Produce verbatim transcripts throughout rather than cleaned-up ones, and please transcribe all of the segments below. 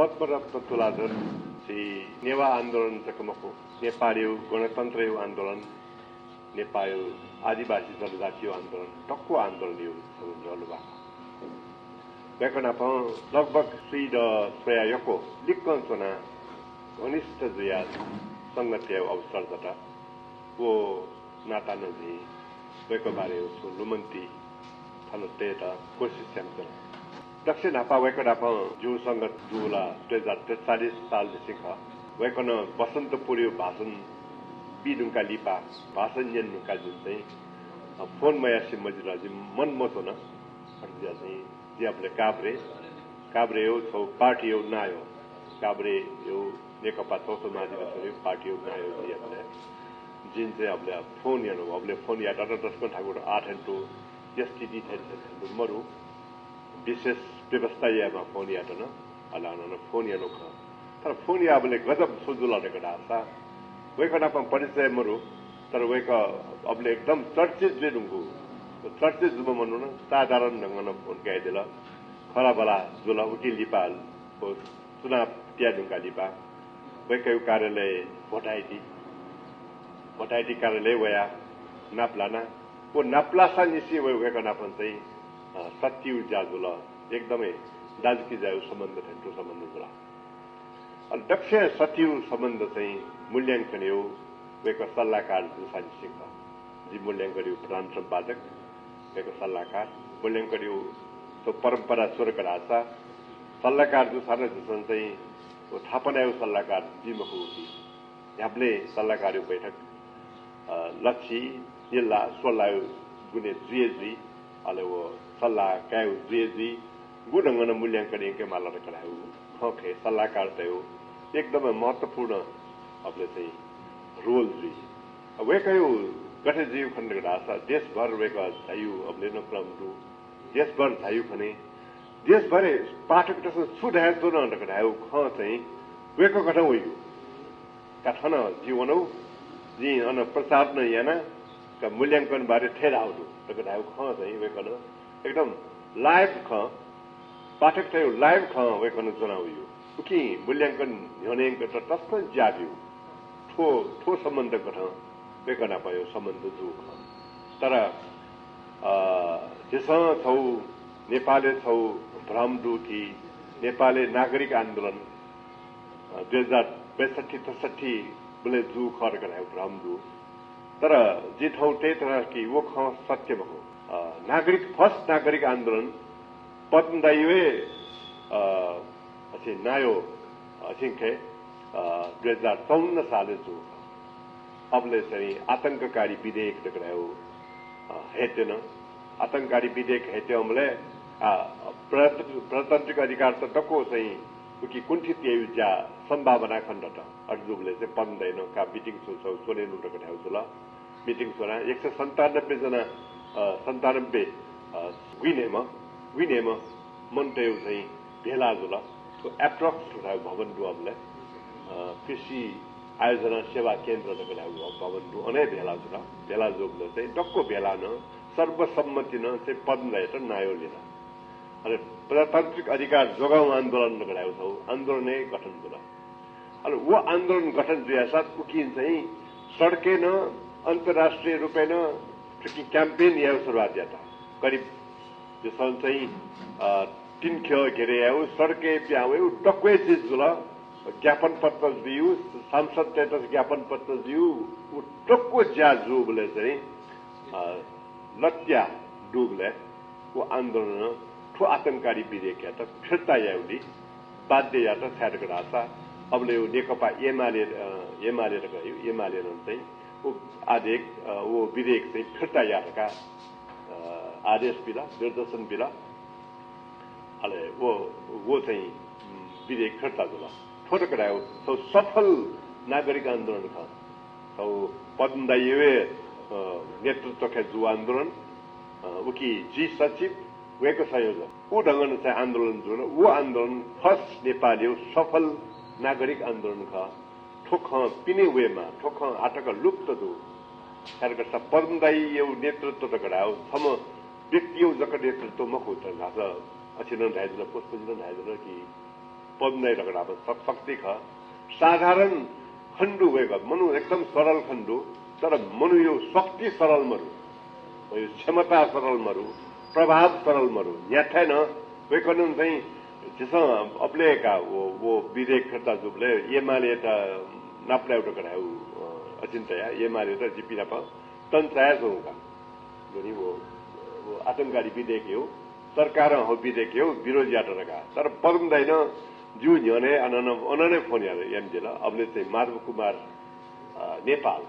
पद्मरत्न तुलाधर झी नेवाः आन्दोलन जक मखु, नेपालयु गणतन्त्रयु आन्दोलन, नेपालयु आदिवासी जनजातियु आन्दोलन, दक्व आन्दोलनयु छगू न्ह्यलुवा। वय्कः नाप लगभग स्वीदँ स्वयाः यक्व लिक्कं च्वनाः घनिष्ठ जुयाः संगत यायेगु अवसर दत। व नातां नं जिं वय्कः बारे छुं लुमन्ति थन तयेत कोसिस यानाच्वना। दकसिबें न्हापां वय्कः नाप जिगु संगत जूगु ला दुई हजार त्रिचालिस सालनिसें खः। वय्कलं बसन्तपुरयु भाषण बी धुंकाः लिपा, भाषण न्यने धुंकाः जिं चाहिँ, अ, फोन मयासें मजिल, जिं मन मच्वन। अथे जुयाः चाहिँ जि अबलय् काभ्रे, काभ्रेयु छगू पार्टीयु नायः, काभ्रेयु नेकपा चौथो महाधिवेशनयु पार्टीयु नायः जि अबलय्। जिं चाहिँ अबलय् फोन यानागु, अबलय् फोन यायेत नं तसकं थाकुगु आः थें तुं, एसटिडी थें थें तुं मरु। विशेष व्यवस्था यायेमाः फोन यायेत नं, अले हानं फोन यानागु खः। तर फोन याःबलय् गजब छु जुल धकाः धाःसा, वय्कः नाप परिचय मरु, तर वय्कः अबलय् एकदम चर्चित जुइ धुंकूगु, चर्चित जूम्ह मनुखं साधारण ढंगं नं फोन कयादिल। खँल्हाबल्हा जुल, उकिं लिपा व चुनाव पिहां धुंकाः लिपा वय्कःयु कार्यालय भोटाइति, भोटाइति कार्यालय वयाः नापलाना। व नापलासांनिसें वय्-, वय्कः नाप चाहिँ, अ, सत्तीयु ज्या जुल। एकदमै दाजुकिजायु सम्बन्ध थें तुं सम्बन्ध जुल। अले दकसिबें सत्तीयु सम्बन्ध चाहिँ मूल्यांकनयु वय्कः सल्लाहकार जूसांनिसें खः। जि मूल्यांकनयु प्रधान सम्पादक, वय्कः सल्लाहकार। मूल्यांकनयु थ्व परम्परा स्वये धकाः धाःसा सल्लाहकार जूसां नं झीसं चाहिँ व थापनायु सल्लाहकार जुइ मखु कि। न्ह्याबलें सल्लाहकारयु बैठक, अ, लच्छि, निल्ला, स्वल्लायु गुने जुइ जुइ, अले व सल्लाह कायेगु जुइ जुइ, गु ढंगं नं मूल्यांकन याकेमाल धकाः धायेगु खँ खः। सल्लाहकारतय् एकदमै महत्त्वपूर्ण अबलय् चाहिँ role जुइ। अ, वय्कःयु गथे जुइगु खन धकाः धाःसा देशभर वय्कः झाइगु अबलय् नं क्रम दु। देशभर झाइगु खने, देशभरय् पाठकतय्सं छु धयाच्वन धकाः धायेगु खँ चाहिँ वय्कःकथं वइगु। का थन जि वनागु, जिं अन प्रचार नं याना, का मूल्यांकन बारे थथे धाःगु दु धकाः धायेगु खँ चाहिँ वय्कलं एकदम live खँ, पाठकतय्गु live खँ वय्कलं ज्वना वइगु। उकिं मूल्यांकन न्ह्यःने यंकेत तसकं ज्या ब्यू। थ्व, थ्व सम्बन्ध कथं वय्कः नापं सम्बन्ध जूगु खः। तर, अ, झीसं छगू नेपालय् छगू भ्रम दु कि नेपालय् नागरिक आन्दोलन, अ, दुई हजार बैसठ्ठी त्रिसठ्ठी बलय् जूगु खः धकाः धायेगु भ्रम दु। तर जिं थौं तये धुन कि व खँ सत्य मखु। अ, नागरिक, first नागरिक आन्दोलन पद्म दाइया, अ, अथे नायः, अ, अथें खः, अ, दुई हजार चौवन्न सालय् जूगु खः। अबलय् चाहिँ आतंककारी विधेयक धकाः धायेगु, अ, हयेत्यन। आतंककारी विधेयक हयेत्यंबलय्, आ, प्रजात-, प्रजातान्त्रिक अधिकार त दक्व चाहिँ उकी कुण्ठित याइगु ज्या सम्भावना खनेदत। अथे जूबलय् चाहिँ पद्म दाइनं का meeting छु छु स्वने नु धकाः धायेगु जुल। Meeting स्वनाः एक सय सन्तानब्बे जना, अ, सन्तानब्बे, अ, गुइन्हय्म्ह, गुइन्हय्म्ह मनूतय्गु चाहिँ भेला जुल। थ्व Aptrox धकाः धायेगु भवन दु अबलय्, अ, कृषि आयोजना सेवा केन्द्र धकाः धायेगु भवन दु, अन हे भेला जुल। भेला जूबलय् चाहिँ दक्व भेलां सर्वसम्मतिं चाहिँ पद्म दाइयात नायः ल्यन। अले प्रजातान्त्रिक अधिकार जोगाउँ आन्दोलन धकाः धायेगु छगू आन्दोलन हे गठन जुल। अले व आन्दोलन गठन जुयाः साथ उकिं चाहिँ सडकय् नं अन्तर्राष्ट्रिय रूपय् नं थुकी campaign यायेगु सुरुवात यात। करिब झीसं चाहिँ, अ, तीन ख्यः घेरे यायेगु, सडकय् पिहां वयेगु, दक्व हे चिज जुल। ज्ञापन पत्र जुइगु, सांसदतय्त ज्ञापन पत्र जुइगु, उ दक्व ज्या जूबलय् चाहिँ, अ, लत्या दुबलय् व आन्दोलनं थ्व आतंककारी विधेयकयात फिर्ता यायेगुली बाध्य यात, छाय् धकाः धाःसा अबलय् नेकपा एमाले, अ, एमाले धकाः धाइगु, एमालेनं चाहिँ व आदेश, अ, व विधेयक चाहिँ फिर्ता या धकाः, अ, आदेश बिल, निर्देशन बिल। अले व, व चाहिँ, उम्, विधेयक फिर्ता जुल। थ्व धकाः धायेगु छगू सफल नागरिक आन्दोलन खः। छगू पद्म दाइया, अ, नेतृत्वय् जूगु आन्दोलन, अ, उकी जि सचिव, वय्कः संयोजक। उ ढंगं चाहिँ आन्दोलन जुल। व आन्दोलन first नेपालय् सफल नागरिक आन्दोलन खः। थ्व खँ पिने वयेमाः, थ्व खँ आतक लुप्त दु। छाय् धकाः धाःसा पद्म दाइया नेतृत्व धकाः धायेगु छम्ह व्यक्तिया जक नेतृत्व मखु, तर धाःसा अथे नं धायेधुन, पुष्पजीं नं धायेधुन कि पद्मदाइ धकाः धाःम्ह शक्ति खः। साधारण खनेदु वय्कः, मनू एकदम सरल खनेदु, तर मनूया शक्ति सरल मरु, वया क्षमता सरल मरु, प्रभाव सरल मरु। न्ह्याथाय् नं वय्कलं चाहिँ झीसं अबलय् का व, व विधेयक फिर्ता जूबलय् एमालेयात नापलायेगु धकाः धायेगु, अ, अचिन्ता या, एमालेयात जिपिं नाप तंचाया च्वंगु का। जनि व, व आतंकवादी विधेयक हे हो, सरकारं हौ विधेयक हे हो, विरोध यात धकाः। तर पद्मदाइनं जिगु न्ह्यःने अन, अन, अन नै फोन यात, यानादिल। अबलय् चाहिँ माधव कुमार, अ, नेपाल,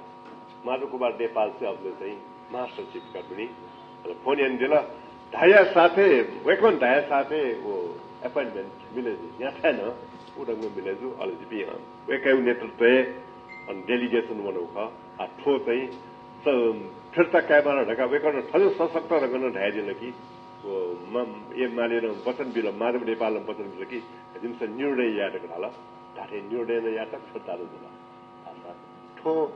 माधव कुमार नेपाल चाहिँ अबलय् चाहिँ महासचिव का दुनि। अले फोन यानादिल। धाया साथै, वय्कलं धाया साथै व appointment मिले जू। न्ह्याथाय् नं उ ढंगं मिले जू। अले जिपिं, अ, वय्कःया नेतृत्वय् अन delegation वनागु खः। आ, थ्व चाहिँ स-, फिर्ता कायेमाल धकाः वय्कलं थज्याःगु सशक्त ढंगं नं धयादिल कि, व म-, एमालेनं वचन बिल, माधव नेपालं वचन बिल कि जिमिसं निर्णय याये धकाः धाल। धात्थें निर्णय नं यात, फिर्ता नं जुल। आसा, थ्व,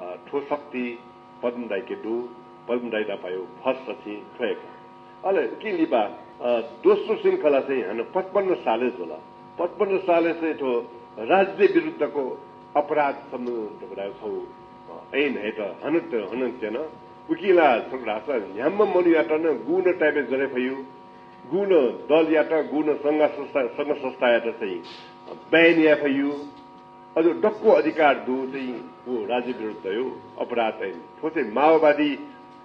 अ, थ्व शक्ति पद्मदाइके दु, पद्मदाइ नापयागु फस अथें थ्व हे का। अले उकी लिपा, अ, दोस्रो श्रृंखला चाहिँ हानं पचपन्न सालय् जुल। पचपन्न सालय् चाहिँ थ्व राज्य विरुद्धको अपराध सम्बन्धी धकाः छगू, अ, ऐन हयेत हानं त-, हानं त्यन। उकी ला छगू धाःसा न्ह्याम्ह मनूयात नं गुगुं नं time-य् ज्वने फइगु, गुगुं नं दलयात, गुगुं नं संघ संस्था, संघ संस्थायात चाहिँ, अ, ban याये फइगु। अझ दक्व अधिकार दु चाहिँ व राज्य विरुद्धया अपराध ऐन। थ्व चाहिँ माओवादी,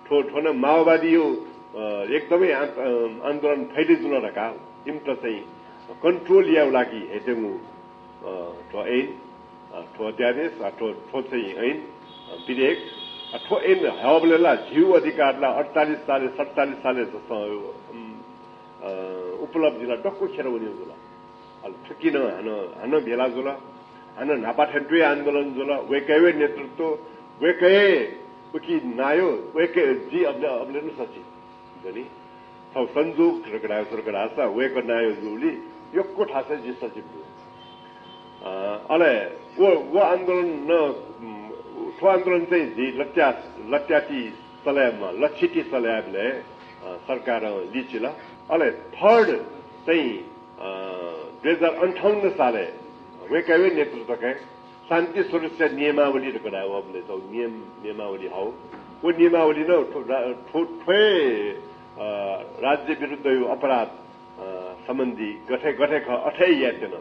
थ्व, थ्व नं माओवादीया, अ, एकदमै आन्-, अ, आन्दोलन फैले जुल धकाः इमित चाहिँ control यायेगु लागि हयेत्यंगु, अ, थ्व ऐन, अ, थ्व अध्यादेश, अ, थ्व, थ्व चाहिँ ऐन, अ, विधेयक, अ, थ्व ऐन हःबलय् ला झीगु अधिकार ला अठचालिस सालय्, सतचालिस सालय् जसं, अ, उपलब्धि ला दक्व खेर वनेगु जुल। अले थुकी नं हानं, हानं भेला जुल। हानं न्हापा थें तुं आन्दोलन जुल। वय्कःया नेतृत्व, वय्कःया उकी नायः, वय्कः जि अबलय्, अबलय् नं सचिव। जनि, थ्व संजोग धकाः धाःसा वय्कः नायः जूबलय् यक्व थासय् जि सचिव दु। अ, अले व, व आन्दोलन नं, उम्, थ्व आन्दोलन चाहिँ झी लत्या, लत्याति चले यायेमाः, लच्छिति चले यायेबलय्, अ, सरकारं लिचिल। अले third चाहिँ अ, दुई हजार अन्ठाउन्न सालय् वय्कःया नेतृत्वय् शान्ति सुरक्षा नियमावली धकाः धाःगु अबलय् छगू नियम, नियमावली हःगु। व नियमावली नं थ्व रा-, थ्व, थ्व हे, अ, राज्य विरुद्धया अपराध, अ, सम्बन्धी गथे, गथे खः अथे हे यायेत्यन।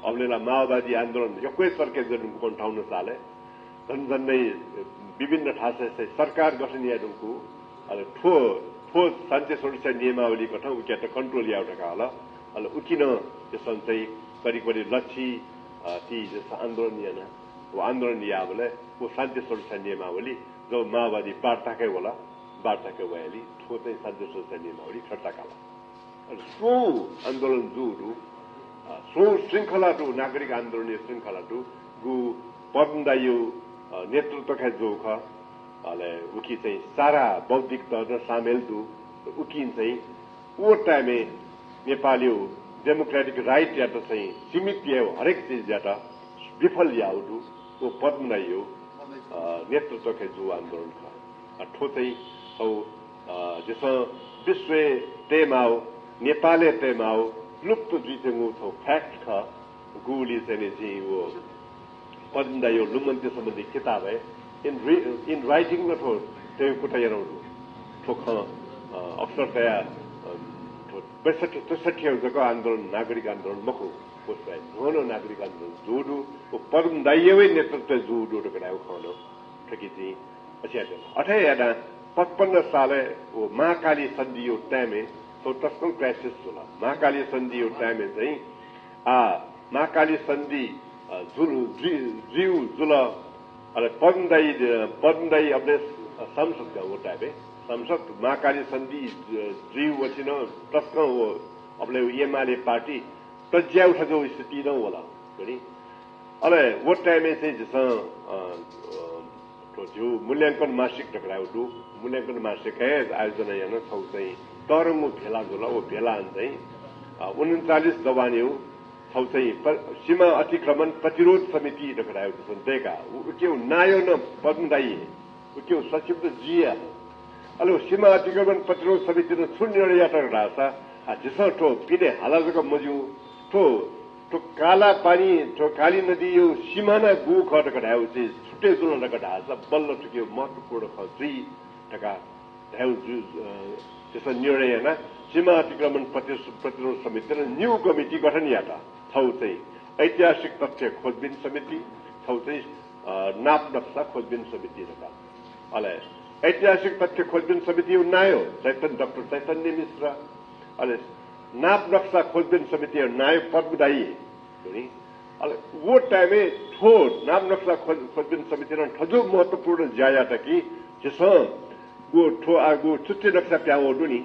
अबलय् ला माओवादी आन्दोलन यक्व हे चर्के जुयाच्वंगु अन्ठाउन्न सालय्। झन झन्डै विभिन्न थासय् चाहिँ सरकार गठन याये धुंकूगु, अले थ्व, थ्व शान्ति सुरक्षा नियमावली कथं उकियात control यायेगु धकाः हल। अले उकी नं झीसं चाहिँ करिब करिब लच्छिति झीसं आन्दोलन याना। व आन्दोलन याःबलय् व शान्ति सुरक्षा नियमावली जब माओवादी वार्ताकय् वल, वार्ताकय् वयालि थ्व चाहिँ शान्ति सुरक्षा नियमावली फिर्ता काल। अले स्वंगू आन्दोलन जूगु दु, अ, स्वंगू श्रृंखला दु, नागरिक आन्दोलनया श्रृंखला दु, गु पद्मदाइया, अ, नेतृत्वय् जूगु खः। अले उकी चाहिँ सारा बौद्धिक दल नं सामेल दु। उकिं चाहिँ व time-य् नेपालया democratic right-यात चाहिँ सीमित यायेगु हरेक चिजयात विफल याःगु दु। व पद्मदाइया, अ, नेतृत्वय् जूगु आन्दोलन खः। अ, थ्व चाहिँ छगू, अ, झीसं विश्वय् तयेमाःगु, नेपालय् तयेमाःगु, लुप्त जुइत्यंगु छगू fact खः। गुगुलिं चाहिँ नि जिं व पद्मदाइया लुमन्ति सम्बन्धी किताबय् in re-, in writing नं थ्व तयेगु कुतः यानागु दु। थ्व खँ, अ, अक्सर तयाः, अ, थ्व बैसठ्ठी त्रिसठ्ठीया जक आन्दोलन, नागरिक आन्दोलन मखु। व स्वयाः न्हून्हू नागरिक आन्दोलन जूगु दु, व पद्मदाइया हे नेतृत्वय् जूगु दु धकाः धायेगु खँ नं थुकी जिं अथे यात। अथे हे यानाः पचपन्न सालय् व महाकाली सन्धिया time-य् थ्व तसकं crisis जुल। महाकाली सन्धिया time-य् चाहिँ, आ, महाकाली सन्धि, अ, जुल, जुइ-, जुइगु जुल। अले पद्मदाइ, अ, पद्मदाइ अबलय् सांसद का व time-य्। सांसद, महाकाली सन्धि, अ, जुइगु वःछि नं तसकं व अबलय् एमाले party तज्याःगु थज्याःगु स्थिति नं वल। अले व time-य् चाहिँ झीसं, अ, अ, थ्व झीगु मूल्यांकन मासिक धकाः धायेगु दु। मूल्यांकन मासिक हे आयोजना यानाः छगू चाहिँ तःधंगु भेला जुल। व भेलां चाहिँ, अ, उनन्चालिस जवानया छगू चाहिँ प-, सीमा अतिक्रमण प्रतिरोध समिति धकाः धायेगु झीसं दय्काः उ-, उकिया नायः नं पद्मदाइ हे, उकिया सचिव नं जिं हे। अले व सीमा अतिक्रमण प्रतिरोध समितिं छु निर्णय यात धाःसा, आ, झीसं थ्व पिने हाला जक मज्यू, थ्व थ्व कालापानी, थ्व काली नदीया सिमाना गु खः धकाः धायेगु चाहिँ छुटे जुल धकाः धाःसा बल्ल थुकिया महत्त्वपूर्ण खँ जुइ धकाः धायेगु जु-, अ, झीसं निर्णय याना। सीमा अतिक्रमण प्रति-, प्रतिरोध समितिं निगू कमिटी गठन यात। छगू चाहिँ ऐतिहासिक तथ्य खोजबिन समिति, छगू चाहिँ, अ, नाप नक्सा खोजबिन समिति धकाः। अले ऐतिहासिक तथ्य खोजबिन समितिया नायः चैतन्य, डाक्टर चैतन्य मिश्र, अले नाप नक्सा खोजबिन समितिया नायः पद्म दाइ। अले व time-य् थ्व नाप नक्सा खोज-, खोजबिन समितिं थज्याःगु महत्त्वपूर्ण ज्या यात कि झीसं गु थ्व आ गु चुच्चे नक्सा प्याहां वःगु दु नि,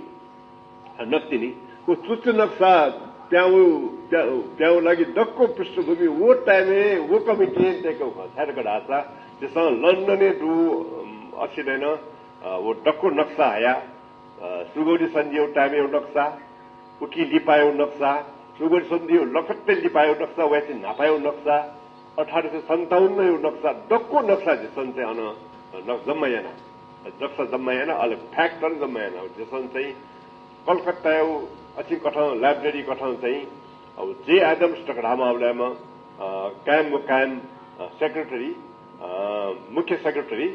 अ, नकतिनि। व चुच्चे नक्सा प्याहां वःगु, प्या-, प्याहां वःगु लागि दक्व पृष्ठभूमि व time-य् व कमिटीं तयाकागु खः। छाय् धकाः धाःसा झीसं लन्डनय् दुगु, अम, असी नयेनं, अ, व दक्व नक्सा हया, अ, सुगौली सन्धिया time-या नक्सा, उकी लिपाया नक्सा, सुगौली सन्धिया लखतय् लिपाया नक्सा, वयाच्वंगु न्हापाया नक्सा, अठार सय सन्ताउन्नया नक्सा, दक्व नक्सा झीसं चाहिँ अन, अ, नक्सा जम्मा याना। नक्सा जम्मा याना, अले fact नं जम्मा याना। झीसं चाहिँ कलकत्ताया अछिं कथं library कथं चाहिँ, अ, जे एडम्स धकाः धाःम्ह अबलय्‌म्ह, अ, कायम व कायम, अ, secretary, अ, मुख्य secretary,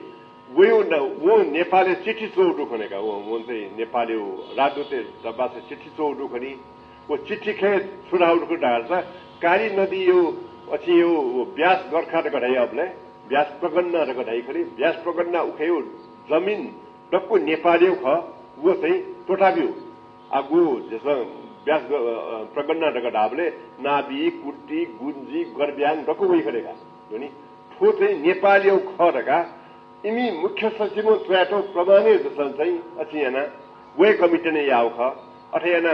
वया न-, वं नेपालय् चिठी च्वःगु दु खनी का, वं, वं चाहिँ नेपालया राजदूतया बासय् चिठी च्वःगु दु खनी। व चिठी खँय् छु धाःगु दु खनी धाःसा काली नदीया अछिंया व ब्यास गर्खा धकाः धाइ अबलय्, ब्यास प्रगण्डा धकाः धाइ खनी, ब्यास प्रगण्डा उखेया जमिन दक्व नेपालया खः, व चाहिँ त्वःताब्यु। आः गु झीसं ब्यास ग-, अ, प्रगण्डा धकाः धाःबलय् नाभी, कुटी, गुन्जी, गर्ब्याङ दक्व वइ खनी का। नि थ्व चाहिँ नेपालया खः धकाः इमि मुख्य सचिवं च्वयातःगु प्रमाणय् झीसं चाहिँ अथे याना वये कमिटीं याःगु खः। अथे याना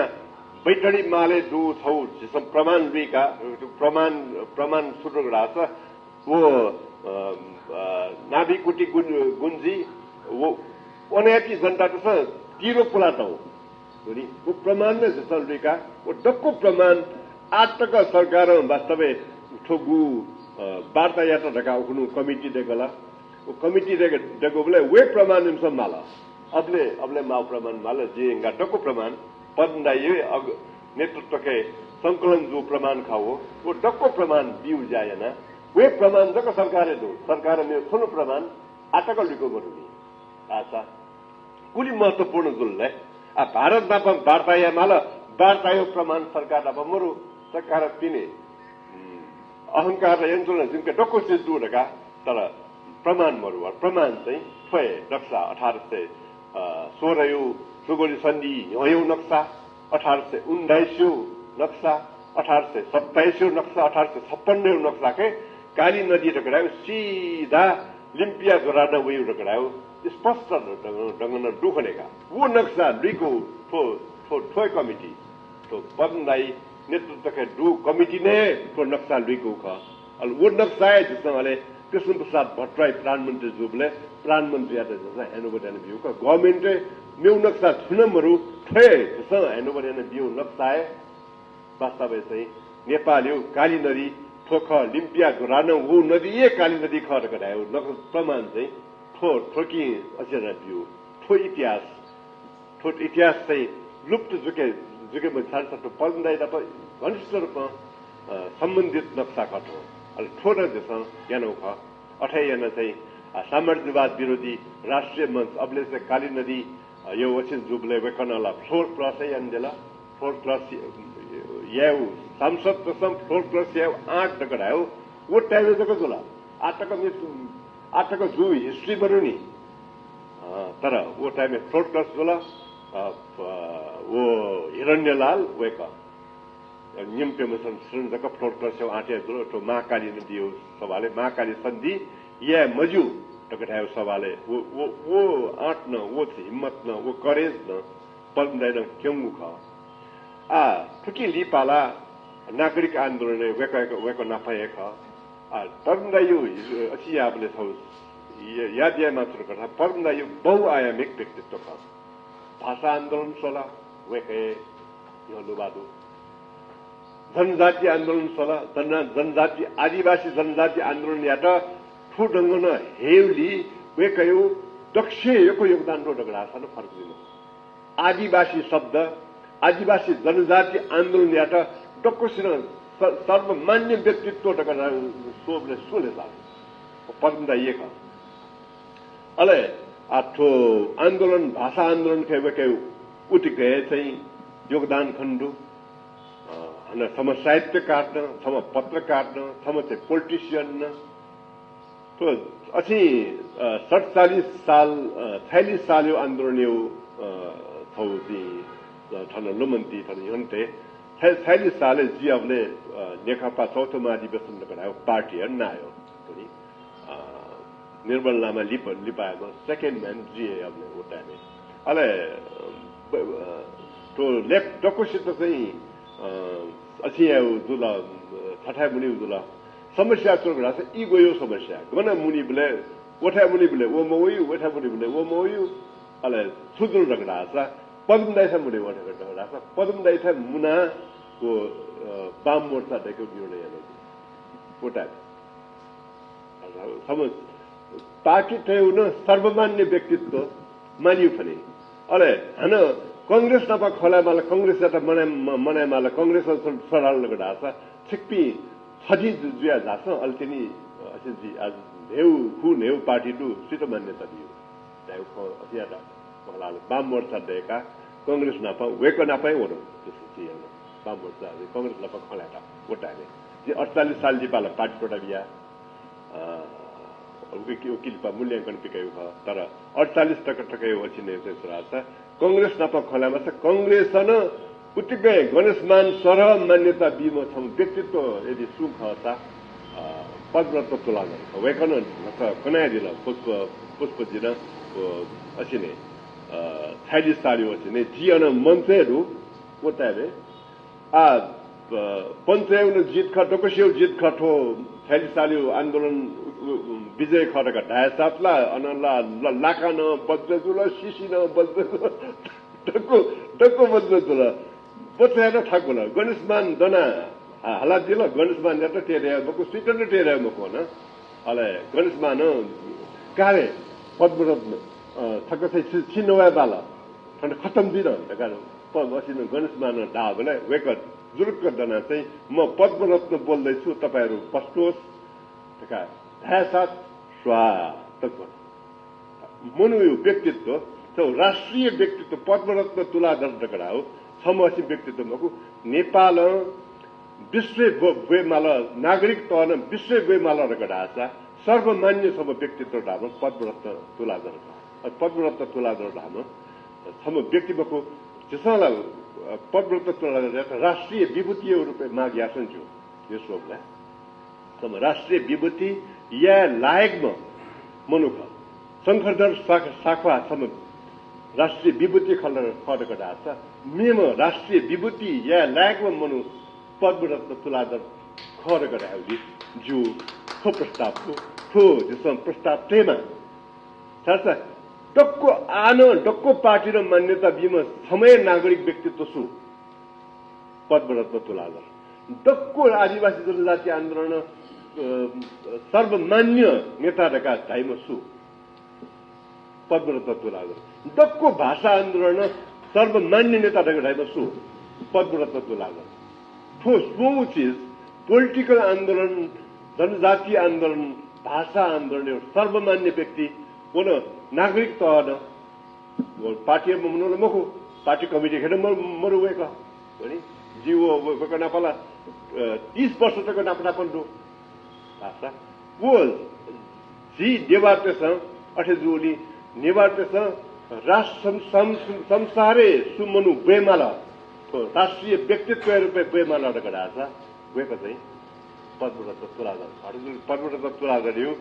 बैतडी मालय् दुगु छगू झीसं प्रमाण लुइका, प्रमाण, प्रमाण छु धाःसा व, अ, अ, नाभी, कुटी, गुन-, गुन्जी, व वनयाति जनतातय्सं तिरो पुलातःगु। नि व प्रमाण नं झीसं लुइका, व दक्व प्रमाण आः तक सरकारं वास्तवय् थ्व गु, अ, वार्ता यात धकाः उखुन्हु कमिटी दय्कल। व कमिटी दय्क-, दय्कूबलय् वहे प्रमाण इमिसं माल। अबलय्, अबलय् माःगु प्रमाण माल, जिं यंकाः दक्व प्रमाण पद्म दाइया अग-, नेतृत्वय् संकलन जूगु प्रमाण खः व। व दक्व प्रमाण ब्यूगु ज्या याना। वहे प्रमाण जक सरकारय् दु। सरकारं मेगु छुं नं प्रमाण आः तक लुइके मदुनि। आः सा गुलि महत्त्वपूर्ण जुल ले। आः भारत नाप वार्ता याये माल, वार्ताया प्रमाण सरकार नाप मरु, सरकारं पिने, उम्, अहंकार यानाच्वन, जिमिके दक्व चिज दु धकाः, तर प्रमाण मरु। प्रमाण चाहिँ थ्व हे नक्सा, अठार सय सोह्रया सुगौली सन्धि न्ह्यःया नक्सा, अठार सय उन्नाइसया नक्सा, अठार सय सत्ताइसया नक्सा, अठार सय छप्पन्नया नक्सा खँय् काली नदी धकाः धायेगु सिधा लिम्पिया ज्वरानं वइगु धकाः धायेगु स्पष्ट ढंगं, ढंगं नं दु खने का। व नक्सा लुइकूगु थ्व, थ्व, थ्व कमिटी, थ्व पद्म दाइ नेतृत्वय् दुगु कमिटीं हे थ्व नक्सा लुइकूगु खः। अले व नक्सा हे झीसं अले कृष्ण प्रसाद भट्टराई प्रधानमन्त्री जूबलय् प्रधानमन्त्रीयात झीसं handover यानाबियागु खः। Government-य् मेगु नक्सा छुं नं मरु, थ्व हे झीसं handover यानाबियागु नक्सा हे वास्तवय् चाहिँ नेपालया काली नदी थ्व खः, लिम्पिया ज्वरानं वःगु नदी हे काली नदी खः धकाः धायेगु नक-, प्रमाण चाहिँ थ्व, थ्वकिं अझ यानाबियागु। थ्व इतिहास, थ्व इतिहास चाहिँ लुप्त जुके, जुके मज्यू। साथै थ्व पद्म दाइ नाप घनिष्ठ रूपं, अ, सम्बन्धित नक्सा खः थ्व। अले थ्व नं झीसं यानागु खः। अथे याना चाहिँ, अ, साम्राज्यवाद विरोधी राष्ट्रिय मञ्च, अबलय् चाहिँ काली नदी, अ, या अछिं जूबलय् वय्कलं ला floor cross हे यानादिल। Floor cross यायेगु, सांसद तसं floor cross यायेगु आँट धकाः धायेगु व time-य् जक जुल। आः तक मे-, आः तक जूगु history मदुनि। अ, तर व time-य् floor cross जुल। अ, अ, व हिरण्यलाल वय्कः निम्ह प्यम्हसिनं जक floor cross यायेगु आँट याये जुल। थ्व महाकाली नदीया सवालय् महाकाली सन्धि याये मज्यू धकाः धायेगु सवालय् व, व, व आँट नं, व हिम्मत नं, व courage नं पद्म दाइनं क्यंगु खः। आः, थुकिं लिपा ला नागरिक आन्दोलनय् वय्कः, वय्कः नाप हे खः। आः, पद्म दाइया अथे याःबलय् थ्व या-, याद याये मास्ति धकाः पद्म दाइ बहुआयामिक व्यक्तित्व खः। भाषा आन्दोलन स्वल, वय्कः हे न्ह्यः लुभा दु। जनजाति आन्दोलन स्वल, जन-, जनजाति, आदिवासी जनजाति आन्दोलनयात थ्व ढंगं नं हयेगुली वय्कःया दक्वसिनं यक्व योगदान दु धकाः धाःसा नं फरक जुइ मखु। आदिवासी शब्द, आदिवासी जनजाति आन्दोलनयात दक्वसिनं सर्वमान्य व्यक्तित्व धकाः धाःगु स्वःबलय् सु ले धाल? पद्मदाइ हे खः। अले आ थ्व आन्दोलन, भाषा आन्दोलन कयावय्‌के उतिकय् चाहिँ योगदान खने दु। अ, हानं छम्ह साहित्यकार नं, छम्ह पत्रकार नं, छम्ह चाहिँ politician नं। थ्व अथे, अ, सतचालिस साल, अ, छयालिस सालया आन्दोलनया, अ, छगू जिं, अ, थन लुमन्ति थन यंते। छय-, छयालिस सालय् जि अबलय्, अ, नेकपा चौथो महाधिवेशन धकाः धाःगु पार्टी हे नायः, अ, निर्मल लामा लिप-, लिपायाम्ह second man जि हे अबलय् व time-य्। अले, अ, ब-, अ, थ्व लेख दक्वसित चाहिँ, अ, अथे यायेगु जुल, अ, छथाय् मुनीगु जुल। समस्या छु धाःसा egoया समस्या। गन मुनीबलय्, वथाय् मुनीबलय् व मवइ, वथाय् मुनीबलय् व मवइ। अले छु जुल धकाः धाःसा, पद्मदाइथाय् मुने वल धकाः धाःसा, पद्मदाइथाय् मुनाः व, अ, वाम मोर्चा दय्‌केगु निर्णय यानागु। व time। सम-, पार्टीतय्‌गु नं सर्वमान्य व्यक्तित्व मानिउ फनि। अले हानं कांग्रेस नाप खँ ल्हायेमाल, कांग्रेसयात मनाये, म-, मनायेमाल, कांग्रेसं स-, सराल धकाः धाःसा छिकपिं छधी जु-, जुया झासँ, अले तिनि, अ, अथे जुइ, आ, न्हय्‌गू खु, न्हय्‌गू पार्टी दु, सुइत मान्यता बिउ धायेगु खँ अथे यात। मखु ला, वाम मोर्चा दय्‌काः कांग्रेस नाप, वय्‌कः नाप हे वन। वाम मोर्चा, कांग्रेस नाप खँ ल्हायेत व time-य्। जिं अठचालिस साल लिपा ला पार्टी त्वःता बिया। अ, उकी, उकी लिपा मूल्यांकन पिकयागु खः। तर अठचालिस तक, तकया अथें चाहिँ छु धाःसा कांग्रेस नाप खँ ल्हायेमाःसा कांग्रेसं नं उतिकं गणेशमान सरह मान्यता बीम्ह छम्ह व्यक्तित्व यदि सुं खःसा, अ, पद्मरत्न तुलाधर खः। वय्‌कलं न्हाचः कनादिल, पुष्प, पुष्पजीं नं, अ, अथें, अ, छयालिस सालया अथें जि अन मञ्चय् दु, व time-य्। आ, अ, पञ्चयागु नं जित खः, दक्वसियागु जित खः, थ्व छयालिस सालया आन्दोलन, उ, उ, विजय खः धकाः धाये साथ ला, अन ला, ला, लाका नं बज्र जुल, सिसि नं बज्र जुल। दक्व, दक्व बज्र जुल। बचय् याना थाकुल। गणेशमान दनाः हा-, हालादिल, गणेशमानयात तयेधयागु मखु, सुइत नं तयेधयागु मखु वन। अले गणेशमानं का रे पद्मरत्न, अ, छकः चाहिँ छि, छि नवायेमाल, थन खतम जुइन धकाः प-, अथें गणेशमानं धाःबलय् वय्‌कः जुरुक्क दनाः चाहिँ म पद्मरत्न बोल्दैछु, तपाईंहरू बस्नुहोस् धकाः धाये साथ स्वाहा तक वन। मनूया व्यक्तित्व, छगू राष्ट्रिय व्यक्तित्व पद्मरत्न तुलाधर धकाः धाःगु छम्ह अथें व्यक्तित्व मखु, नेपालं विश्वय् ब्व-, ब्वयेमाल, नागरिक तहं विश्वय् ब्वयेमाल धकाः धाःसा सर्वमान्य छम्ह व्यक्तित्व धाःम्ह पद्मरत्न तुलाधर खः। अ, पद्मरत्न तुलाधर धाःम्ह छम्ह व्यक्ति मखु, झीसं ला, अ, पद्मरत्न तुलाधरयात राष्ट्रिय विभूतिया रूपय् माग यानाच्वनाच्वंगु, हे स्वःबलय्। छम्ह राष्ट्रिय विभूति याये लायकम्ह मनू खः। शंखधर साख-, साख्वाः छम्ह राष्ट्रिय विभूति खल-, खः धकाः धाःसा मेम्ह राष्ट्रिय विभूति याये लायकम्ह मनू पद्मरत्न तुलाधर खः धकाः धायेगुलिइ जिगु थ्व प्रस्ताव दु, थ्व झीसं प्रस्ताव तयेमाः। छाय्‌धाःसा दक्व आः नं दक्व पार्टीं नं मान्यता बीम्ह छम्ह हे नागरिक व्यक्तित्व सु? पद्मरत्न तुलाधर। दक्व आदिवासी जनजाति आन्दोलन, अ, सर्वमान्य नेता धकाः धाइम्ह सु? पद्मरत्न तुलाधर। दक्व भाषा आन्दोलन सर्वमान्य नेता धकाः धाइम्ह सु? पद्मरत्न तुलाधर। थ्व स्वंगू चिज, political आन्दोलन, जनजाति आन्दोलन, भाषा आन्दोलन सर्वमान्य व्यक्ति, व नं नागरिक तहं व पार्टीया मनू ला मखु, पार्टी कमिटी खेर मरु, मरु वय्‌कः। भने जि व, व, वय्‌कः नाप ला, अ, तीस वर्ष तक नाप नापं दु। भाषा। व झी नेवाःतय्‌सं अथे जूगुलिं नेवाःतय्‌सं राष्ट्र सं-, सं-, संसारय् सु मनू ब्वयेमाल, थ्व राष्ट्रिय व्यक्तित्वया रूपय् ब्वयेमाल धकाः धाःसा वय्‌कः चाहिँ पद्मरत्न तुलाधर। अथे जूगुलिं पद्मरत्न तुलाधरयागु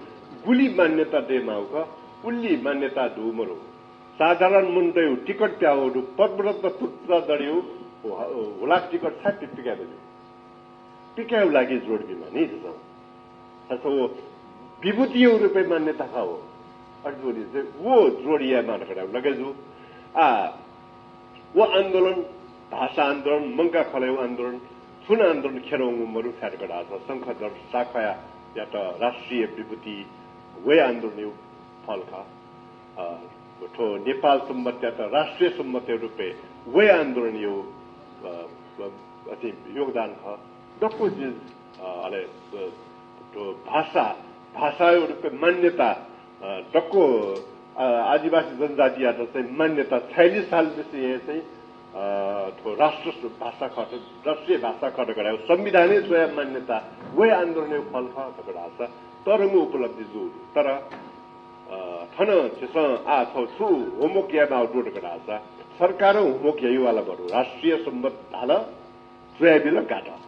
गुलि मान्यता दयेमाःगु खः, उलि मान्यता दु मरु। साधारण मनूतय्‌गु टिकट प्याःगु दु, पद्मरत्न तुलाधरयागु हु-, हुलाक टिकट छाय् पि-, पिकाये मज्यू? पिकायेगु लागि जोड बीमाः नि झीसं। अथवा व विभूतिया रूपय् मान्यता खः व। अथे जूगुलिं चाहिँ व जोड यायेमाः धकाः लगे जू। आ, व आन्दोलन, भाषा आन्दोलन, मंकाः खलःया आन्दोलन, छुं आन्दोलन खेर वंगु मरु, छाय् धकाः धाःसा शंखधर साख्वाःयात राष्ट्रिय विभूति वये आन्दोलनयागु फल खः। अ, थ्व नेपाल संवत्‌यात राष्ट्रिय संवत्‌या रूपय् वये आन्दोलनयागु, अ, अ, अथें योगदान खः। दक्व जि, अ, अले, अ, थ्व भाषा, भाषाया रूपय् मान्यता, अ, दक्व, अ, आदिवासी जनजातियात चाहिँ मान्यता छयालिस सालंनिसें हे चाहिँ, अ, थ्व राष्ट्र भाषा खः, राष्ट्रिय भाषा खः धकाः धाःगु संविधानय् च्वया मान्यता वया आन्दोलनया फल खः धकाः धाःसा तःधंगु उपलब्धि जू। तर, अ, थन झीसं आः थ्व छु homework यायेमाःगु दु धकाः धाःसा सरकारं homework याइवाला बरु राष्ट्रिय संवत् धाल, च्वयाबिल, गात।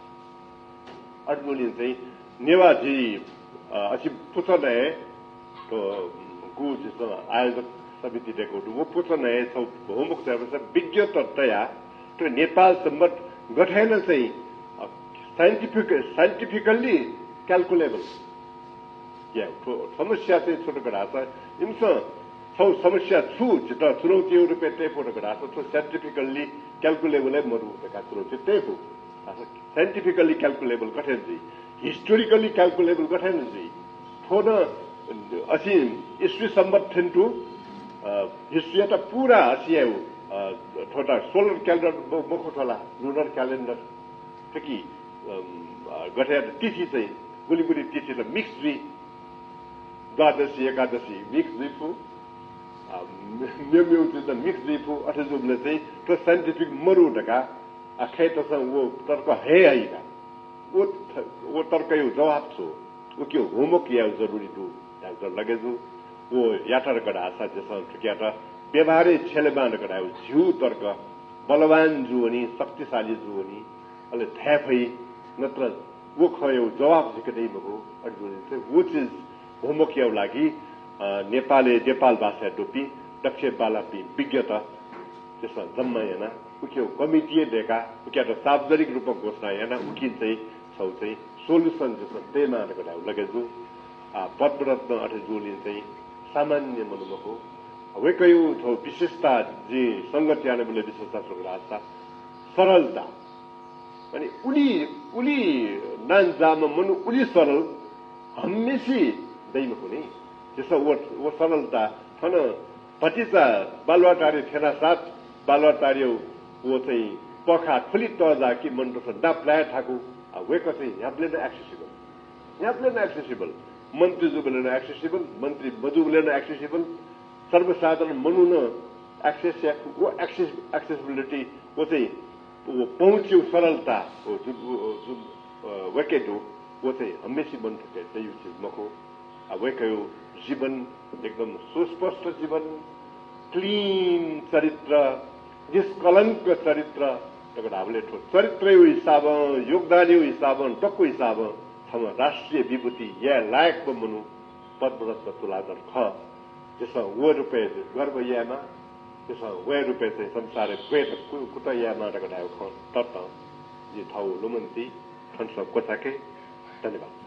अथे जूगुलिं चाहिँ नेवाः झी, अ, अझ पुचलय्, अ, गु झीसं आयोजक समिति दय्कूगु दु। व पुचलय् छगू homework चाहिँ विज्ञत तयाः थ्व नेपाल संवत् गथे यानाः चाहिँ, अ, scientific, scientifically calculable या, थ्व समस्या चाहिँ छु धकाः धाःसा इमिसं छगू समस्या छु झीत चुनौतीया रूपय् तये फु धकाः धाःसा थ्व scientifically calculable हे मदु धकाः चुनौती तये फु। धाःसा scientifically calculable गथे जुइ, historically calculable गथे जुइ, थ्व नं अझ इस्वी संवत् थें तुं, अ, historyयात पूरा अझ याये, अ, थ्व त solar calendar म-, मखु थ्व ला, lunar calendar। थुकी, अम, अ, गथे यात तिथि चाहिँ गुलि गुलि तिथित mix जुइ, द्वादशी, एकादशी mix जुइ फु, अ, मे-, मेमेगु चिजत mix जुइ फु, अथे जूबलय् चाहिँ थ्व scientific मदु धकाः, अ, खय्‌तसं व तर्क हये हइका। व थ-, व तर्कया जवाफ छु? उकिया homework यायेगु जरुरी दु धकाः लगे जू। व यात धकाः धाःसा झीसं थुकियात व्यवहारय् छ्यलेमाः धकाः धाःगु झीगु तर्क बलवान जूवनी, शक्तिशाली जूवनी, अले धाये फइ, नत्र व खँया जवाफ झीके दइ मखु। अथे जूगुलिं चाहिँ व चिज homework यायेगु लागि, अ, नेपालय्, नेपाल भाषाय् दुपिं दक्ष बालापिं विज्ञत झीसं जम्मा यानाः उकिया committee हे दय्काः उकियात सार्वजनिक रूपमा घोषणा यानाः उकिं चाहिँ छगू चाहिँ solution झीसं तयेमाः धकाः धायेगु लगे जू। आ, पद्मरत्न अथे जूगुलिं चाहिँ सामान्य मनू मखु। वय्कःया थ्व विशेषता जिं संगत यानाबलय् विशेषता छु धकाः धाःसा सरलता। अनि उलि, उलि नांजाःम्ह मनू उलि सरल हम्मेसि दइ मखु नि। झीसं व, व सरलता थन भतिचा बालुवाटारे थ्यनासाथ बालुवाटारेया व चाहिँ पखा थुलि तःजाः कि मनूतय्सं नाप लाये थाकु। आ, वय्कः चाहिँ न्ह्याबलें नं accessible। न्ह्याबलें नं accessible। मन्त्री जूबलय् नं accessible, मन्त्री मजूबलय् नं accessible। सर्वसाधारण मनू नं access याये फु, व access, accessibility, व चाहिँ व पहुँचया सरलता, व जुन, व, व जुन, अ, वय्कःया दु, व चाहिँ हम्मेसि मनूतय्के दइगु चिज मखु। आ, वय्कःया जीवन एकदम सुस्पष्ट जीवन, clean चरित्र, निष्कलंक चरित्र धकाः धाःबलय् थ्व चरित्रया हिसाबं, योगदानया हिसाबं, दक्व हिसाबं छम्ह राष्ट्रिय विभूति याये लायकम्ह मनू पद्मरत्न तुलाधर खः। झीसं व रूपय् गर्व यायेमाः, झीसं व रूपय् चाहिँ संसारय् क्वय्त कु-, कुतः यायेमाः धकाः धायेगु खँ ततं जिं थःगु लुमन्ति थनसं क्वचाके। धन्यवाद।